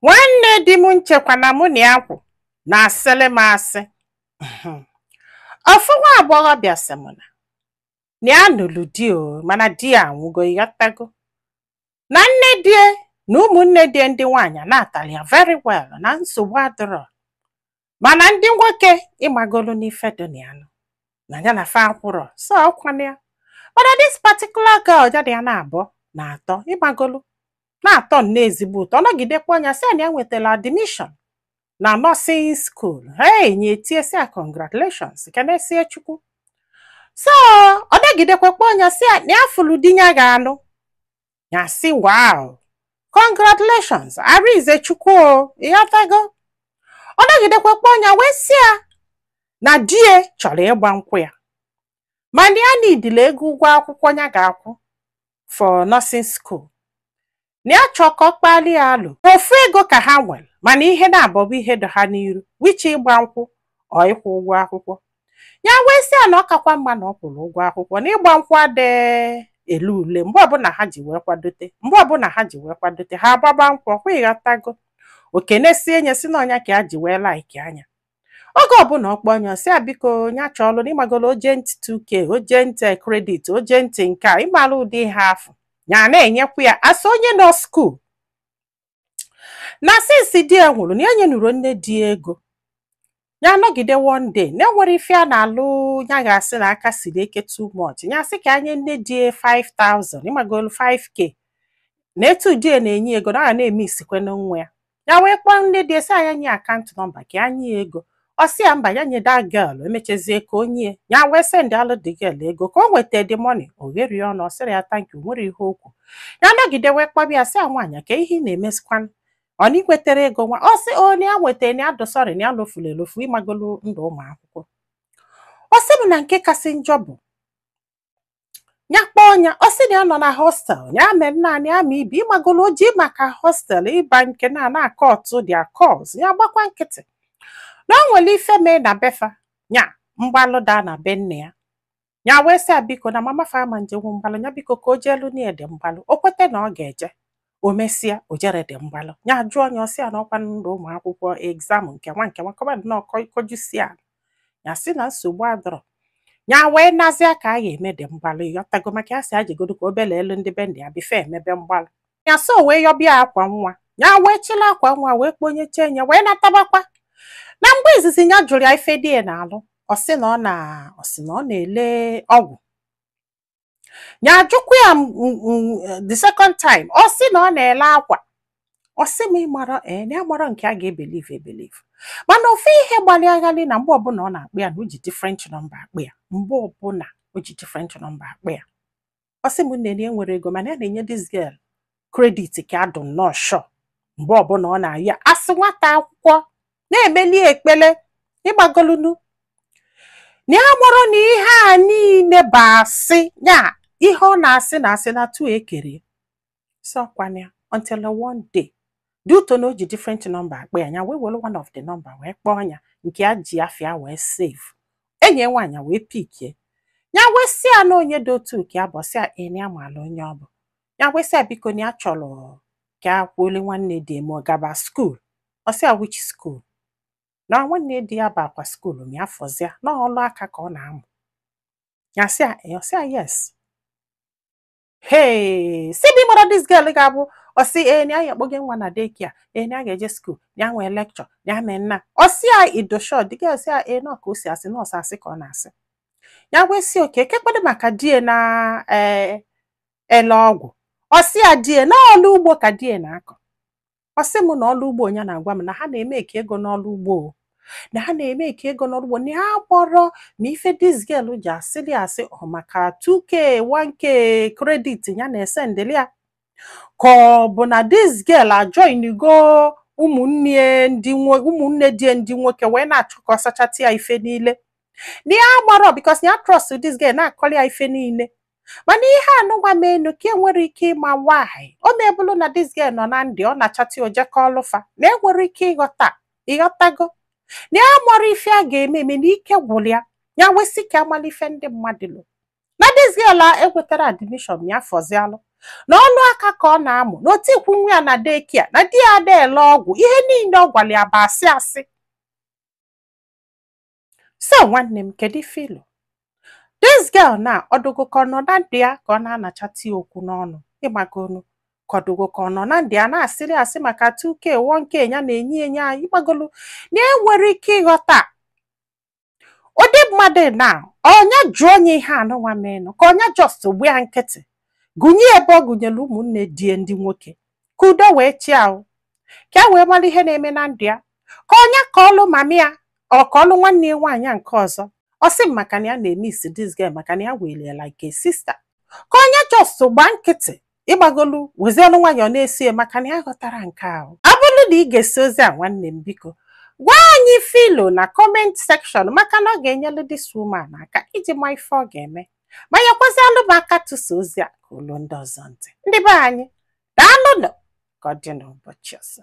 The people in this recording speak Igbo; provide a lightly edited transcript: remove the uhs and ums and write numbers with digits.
Nwanne di m nchekwa na mụ na ya kwụ na-asịlị m asị. Ofu nwa agbọghọbịa sị m na ya nụrụ di o, mana di ya anwụgo, ịghọtago, na nne die na ụmụnne die ndị nwaanyị na-atalị ya very well, na nsogbu adịrọ, mana ndị nwoke ịmagolu n'ife dị na ya nọ na ya na fa akwụrọ so ọkwana ya. Mana this particular girl, ya na ya na-abụọ na atọ, ịmagolu, na-atọ nnọọ ezigbo ụtọ. Ọ nọgidekwa anya sị na ya nwetara admission na nursing school. Hey, nye tie sị ya congratulations, kenesie Chukwu. So ọ nọgidekwa kpọọ anya sị ya na ya fụrụ di ya ga-anụ ya, sị wow, congratulations, Arize Chukwu o, ịghọtago. Ọ nọgidekwa kpọọ anya wee sị ya na die chọrọ ịgba nkwụ ya, mana ya nidile ego ụgwọ akwụkwọ ya ga-akwụ for nursing school, na ya chọọ ka ọ kpali ya alụ. Ofu ego ka ha nwere, mana ihe na-abọ bụ ihe dị ha n'iru, wichi ịgba nkwụ ọ ịkwụ ụgwọ akwụkwọ ya. Wee sị ya na ọ kakwa mma na ọ kwụrụ ụgwọ akwụkwọ, na ịgba nkwụ adịghị ele ule. Mgbe ọbụla ha ji wee kwadote, mgbe ọbụla ha ji wee kwadote, ha agbaba nkwụ ọkwa, ịghọtago. Okenesie nye si n'ọnya ka ya ji wee like anya. Oge ọbụla ọ kpọọ anya, sị ya biko nya chọọlụ na ịmagolo urgent 2K, urgent credit, urgent nke a, ịmara ụdị ihe afụ ya na-enyekwa ya asị onye nọ school. Na since di ya nwụrụ, na ya nyenụrụ nne di ya ego. Ya nọgide, one day, na enwere ife a na-alụ, ya ga-asị na aka siri eke too much, ya sị ka anye nne di ya 5000, ịmagolu 5K, na etu di ya na-enye ego na ọ ga na-eme isikwe nwa ya. Ya wee kpọọ nne di ya sị ya nye account number ka ya nye ya ego. Ọ sị ya mba, ya nye that girl, emechezie ka o nye ya. Wee send alụ the girl ego. Ka o nweta the money, o gherie ọnụ, ọ sịrị ya thank you, nwere ihe okwu. Ya nọgide wee kpọbịa ya, sị ya nwaanyị, ka ihe ị na-emezikwanụ, ọ na igwetere ego nwa? Ọ sị o na ya nwetara, na ya dosọrị, na ya lofuru elofu, ịmagolu ndụ ụmụ akwụkwọ. Ọ sị m na nke kasị njọ bụ ya kpọọ ya, ọ sị na ya nọ na hostel, ya mee naanị ama ibi, ịmagolu oji maka hostel ịba nke na na-akọ ọtụ dia calls, ya gbakwa nkịtị. Na o nwere ife mee na befa ya mgbalụ daa na be nne ya. Ya wee sị ya biko, na mama fa ama njenwu mgbalụ ya, biko ka o jeelu na dị mgbalụ. O kwete na ọ ga-eje. O mesịa, o jere dị mgbalụ. Ya jụọ ya, ọsị ya na ọkwa ndụ ụmụ akwụkwọ, exam nke nwa nke nwa kọba nnọọ kọjusia. Ya sị na nsogbu adọrọ. Ya wee nazịa ka a ga-eme dị mgbalụ, ịghọtago, maka ya sị ya jegodo ka obele elu ndị be nna ya bife emebe mgbalụ. Ya so wee yọbịa akwa nwa, ya wee chịla akwa nwa wee kponyeche ya, wee natabakwa. Na mgbe izizi ya jụrụ ya ife di ya na-alụ, ọ sị na ọ na ọ sị na ọ na-ele ọgwụ. Ya ajụkwa ya the second time, ọ sị na ọ na-ele akwa. Ọ sị m ịmara ee, na ya mara nke a ga-ebelieve ebelieve, mana ofu ihe gbalị na mgbe ọbụla ọ na-akpụ ya, na o ji different number akpụ ya. Mgbe ọbụla o ji different number akpụ ya, ọ sị m nne, na enwere ego, mana ya na-enye this girl credit ka adụ nnọọ sure. Mgbe ọbụla ọ na-ayọ asị nwata akwụkwọ na-emeli ekpele, ịgbagolunu, na ya mụrụ na ihe a niile bụ asị ya, ihe ọ na-asị na asị na tu ekere sọkwana ya. Until one day, due to na o ji different number akpọ ya, ya wee were one of the number wee kpọọ ya, nke ya ji afịa wee save. Enyi ya nwaanyị wee pickie. Ya wee sị ya na onye dị otu ka ya bụ, sị ya ee, na ya maala onye ọ bụ. Ya wee sị ya biko, na ya chọrọ ka a kwuole nwanne di ma ọ gaba school. Ọ sị ya which school? Na nwanne di ya bụ akwa school ma ya fọzịa na ọlụ aka ka ọ na-amụ. Ya sị ya ee, ọ sị ya yes. Hey, si bi mara this girl ga-abụ. Ọ sị ee, na ya akpọge nwa na daycare, ee, na ya ga-eje school, na ya nwee lecture, na ya mee nna. Ọ sị ya idosho the girl sị ya ee, nọ ka o si asị nọọsụ asị ka ọ na-asị. Ya wee sị oke kekpedo maka die na ee ele ọgwụ. Ọ sị ya die na ọlụ ugbo ka die na-akọ. Ọ sị m na ọlụ ugbo ya na-agwa m na ha na-eme eke ego n'ọlụ ugbo o, na ha na-eme eke ego n'ọlụ ugbo, na ya kpọrọ ma ife this girl ji asịrị asị ọ maka 2K 1K credit ya na-esendịlị ya, ka ọ bụ na this girl ajoinigo ụmụnne ndị ụmụnne die ndị nwoke wee na-achọ ka ọ sachata ya ife niile, na ya gbarọ, because ya trust this girl na-akọrọ ya ife niile. Mana ihe anụgwa m enu ka enwere ike ịma why o mebụlụ na this girl nọ na ndị ọ na-achata ojekọ ọlụfa, na enwere ike ịghọta, ịghọtago, na ya mara ife a ga-eme eme, na ike gwụrụ ya. Ya wesị ka amala ife ndị mmadụ lụ na this girl a enwetara admission ya fọzialụ. Na ọlụ aka ka ọ na-amụ, na otikwu nwa ya na daycare, na di ya ada ele ọgwụ. Ihe niile ọ gwara ya bụ asị asị. So nwanne m, kedu ife ilo this girl na ọdụgo ka ọ nọ na ndụ ya, ka ọ na-anachata ya okwu n'ọnụ? Ịgbagonu ka ọdụgo ka ọ nọ na ndụ ya na-asịrị asị maka 2K 1K ya na-enye enye anyị. Ịgbagolu na enwere ike ịghọta ụdị mmadụ na ọnya jụọ onye ihe anụnwa menụ, ka ọnya just gbu ya nkịtị, gụnye ebe ọ gụnyere ụmụnne die ndị nwoke, ka udo wee chịa ahụ, ka e wee mara ihe na-eme na ndụ ya, ka ọnya ka ọlụ mami ya, ọ ka ọlụ nwanne ya nwaanyị nke ọzọ. Ọ sị m maka na ya na-eme isi this girl, maka na ya were like a sister, ka onye just gba nkịtị, ịgbagolu wezielu nwayọọ na-esi ya, maka na ya ghọtara nke ahụ. Ọ bụrụ na ị ga-esi ozi a, nwanne m, biko gwa anyị filo na comment section, maka na ọ ga-enyelu this woman aka iji ma ife ọ ga-eme, ma nyekwazialụ m aka tụsa ozi a ka olu ndị ọzọ ntị. Ndị be anyị, daalụnụ. Ka ọ dị n'ụbọchị ọzọ.